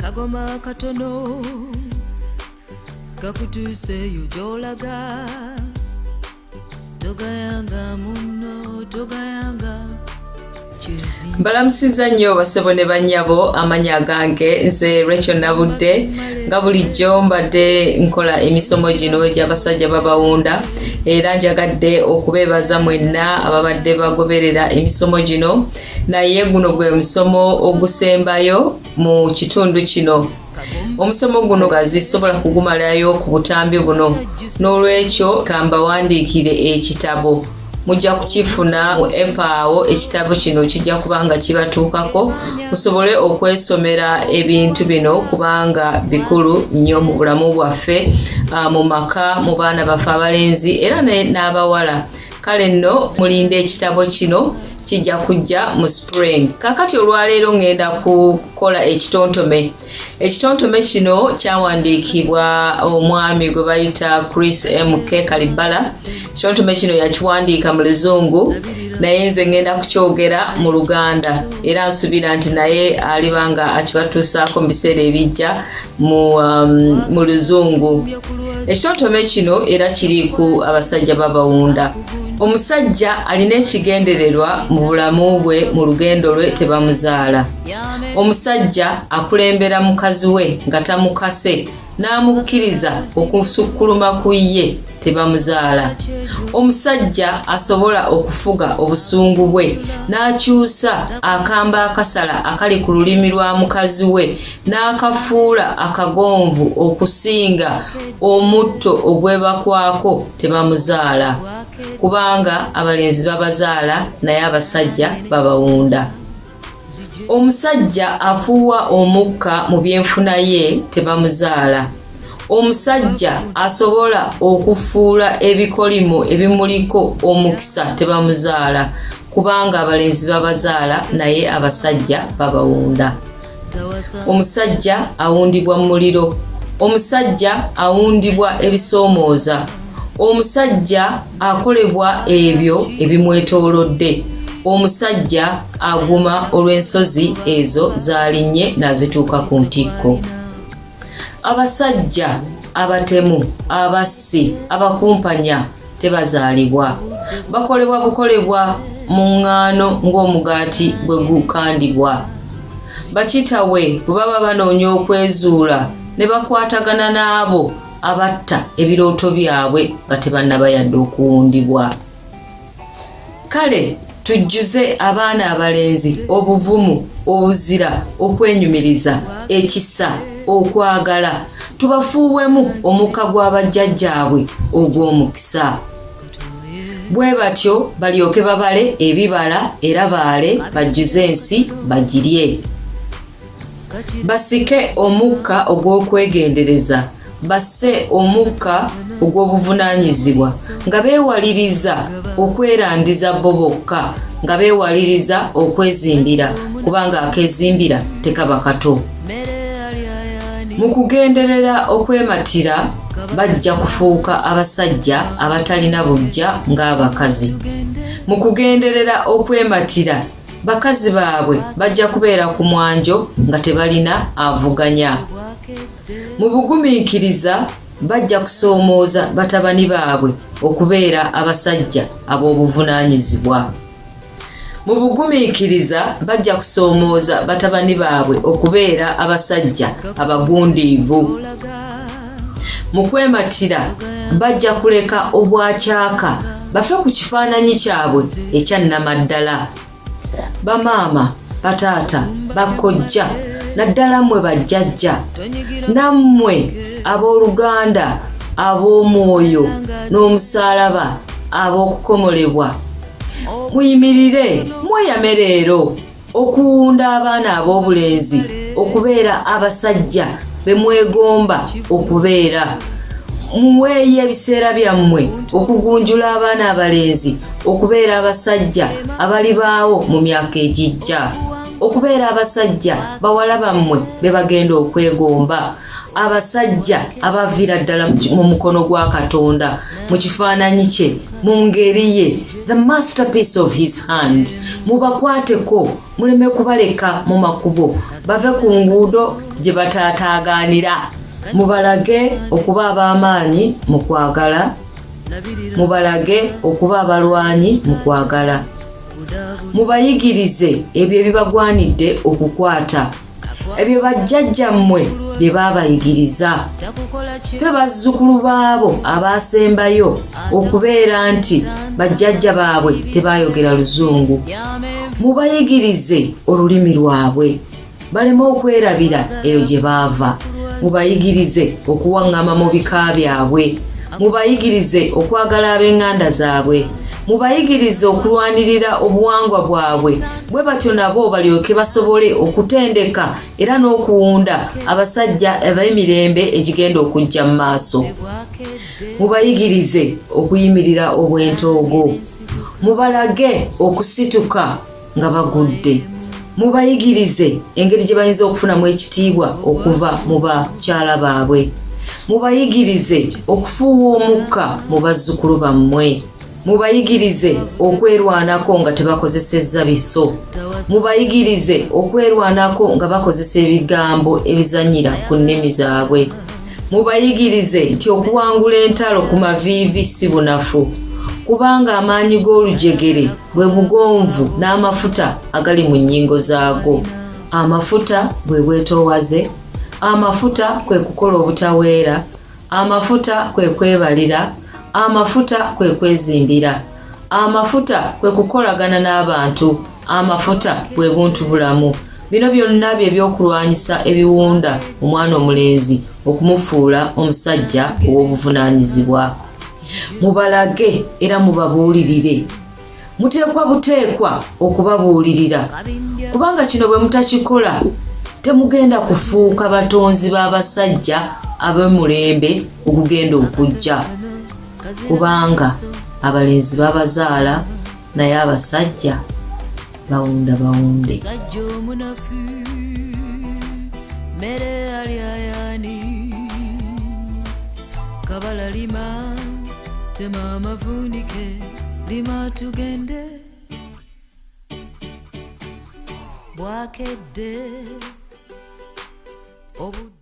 Kagoma katono kakutuuseeyo gy'olaga. Togayanga munno, togayanga. Mbalamusizza nnyo basebo ne bannyabo. Amannya agange nze Rachel Nabudde. Nga bulijjo mbadde nkola emisomo gino egy'abasajja babawunda, era njagadde okubeebaza mwenna ababadde bagoberera emisomo gino, naye guno gwe musomo ogusembayo mu kitundu kino. Omusomo guno gazisobola kugumalayo ku butambi buno, n'olwekyo kambawandiikire ekitabo. Mujja kukifuna mu epaawo. Ekitabo kino kijja kuba nga kibatuukako musobole okwesomera ebintu bino, kubanga bikulu nnyo mu bulamu bwaffe, mu maka, mu baana baffe abalenzi era n'abawala. Kale nno mulinde ekitabo kino, kijja kujja mu spring. Kakati olwaleero ŋŋenda kukola ekitontome. Ekitontome kino kyawandiikibwa omwami gwe bayita Chris MK Kalibala. Ekitontome kino yakiwandiika mu Luzungu, naye nze ŋŋenda kukyogera mu Luganda, era nsuubira nti naye aliba nga akibatuusaako mu biseera ebijja mu Luzungu. Ekitontome kino era kiri ku abasajja babawunda. Omusajja alina ekigendererwa mu bulamu bwe, mu lugendo lwe, tebamuzaala. Omusajja akulembera mukazi we nga tamukase n'amukkiriza okusukkuluma ku ye, tebamuzaala. Omusajja asobola okufuga obusungu bwe n'akyusa akamba akasala akali ku lulimi lwa mukazi we n'akafuula akagonvu okusinga omutto ogwebakwako, tebamuzaala. Kubanga abalenzi babazaala, naye abasajja babawunda. Omusajja afuuwa omukka mu byenfuna ye, tebamuzaala. Omusajja asobola okufuula ebikolimo ebimuliko omukisa, tebamuzaala. Kubanga abalenzi babazaala, naye abasajja babawunda. Omusajja awundibwa mu muliro. Omusajja awundibwa ebisoomooza. Omusajja akolebwa ebyo ebimwetoolodde. Omusajja aguma olw'ensozi ezo z'alinnye n'azituuka ku ntikko. Abasajja abatemu, abassi, abakumpanya tebazaalibwa, bakolebwa bukolebwa mu ŋŋaano ng'omugaati bwe gukandibwa. Bakitawe bwe baba banoonya okwezuula ne bakwatagana n'abo abatta ebirooto byabwe nga tebannaba yadde okuwundibwa. Kale tujjuze abaana abalenzi obuvumu, obuzira, okwenyumiriza, ekisa, okwagala. Tubafuuwemu omukka gwa bajjajjaabwe ogw'omukisa, bwe batyo balyoke babale ebibala era baale, bajjuze ensi bagirye. Basike omukka ogw'okwegendereza, basse omukka ogw'obuvunaanyizibwa nga beewaliriza okwerandiza bo bokka, nga beewaliriza okwezimbira, kubanga akeezimbira tekaba kato. Mu kugenderera okwematira bajja kufuuka abasajja abatalina buggya ng'abakazi. Mu kugenderera okwematira bakazi baabwe bajja kubeera ku mwanjo nga tebalina avuganya. Mu bugumiikiriza bajja kusoomooza batabani baabwe okubeera abasajja ab'obuvunaanyizibwa. Mu bugumiikiriza bajja kusoomooza batabani baabwe okubeera abasajja abagundiivu. Mu kwematira bajja kuleka obwakyaka bafe ku kifaananyi kyabwe ekya nnamaddala. Bamaama, bataata, bakojja, naddala mmwe bajjajja, nammwe abooluganda ab'omwoyo n'omusaalaba ab'okukomolebwa, muyimirire mweyame leero okuwunda abaana ab'obulenzi okubeera abasajja be mwegomba okubeera. Muweeyo ebiseera byammwe okugunjula abaana abalenzi okubeera abasajja abalibaawo mu myaka egijja, okubeera abasajja bawala bammwe be bagenda okwegomba. Abasajja abaviira ddala mu mukono gwa Katonda, mu kifaananyi kye, mu ngeri ye, the masterpiece of his hand, mubakwateko, muleme kubaleka mu makubo, bave ku nguudo gye bataataagaanira. Mubalage okuba ab'amaanyi mu kwagala, mubalage okuba abalwanyi mu kwagala. Mubayigirize ebyo ebibagwanidde okukwata, ebyo bajjajjammwe bye baabayigiriza. Ffe bazzukulu baabo abaasembayo okubeera nti bajjajja baabwe tebaayogera Luzungu. Mubayigirize olulimi lwabwe, baleme okwerabira eyo gye baava. Mubayigirize okuwaŋŋama mu bika byabwe. Mubayigirize okwagala ab'eŋŋanda zaabwe. Mubayigirize okulwanirira obuwangwa bwabwe, bwe batyo nabo balyoke basobole okutendeka era n'okuwunda abasajja ab'emirembe egigenda okujja mu maaso. Mubayigirize okuyimirira obwentoogo. Mubalage okusituka nga bagudde. Mubayigirize engeri gye bayinza okufunamu ekitiibwa okuva mu bakyala baabwe. Mubayigirize okufuuwa omukka mu bazzukulu bammwe. Mubayigirize okwerwanako nga tebakozesezza biso. Mubayigirize okwerwanako nga bakozesa ebigambo ebizannyira ku nnimi zaabwe. Mubayigirize nti okuwangula entalo ku maviivi si bunafu, kubanga amaanyi g'olujegere bwe bugonvu n'amafuta agali mu nnyingo zaago. Amafuta bwe bwetoowaze, amafuta kwe kukola obutaweera, amafuta kwe kwebalira, amafuta kwe kwezimbira, amafuta kwe kukolagana n'abantu, amafuta bwe buntu bulamu. Bino byonna bye by'okulwanyisa ebiwunda omwana omulenzi okumufuula omusajja ow'obuvunaanyizibwa. Mubalage era mubabuulirire. Muteekwa buteekwa okubabuulirira, kubanga kino bwe mutakikola temugenda kufuuka batonzi b'abasajja ab'omulembe ogugenda okujja, kubanga abalenzi babazaala naye abasajja bawunda bawunde. Kabala lima tema amavunike lima tugende bwakedde obudde.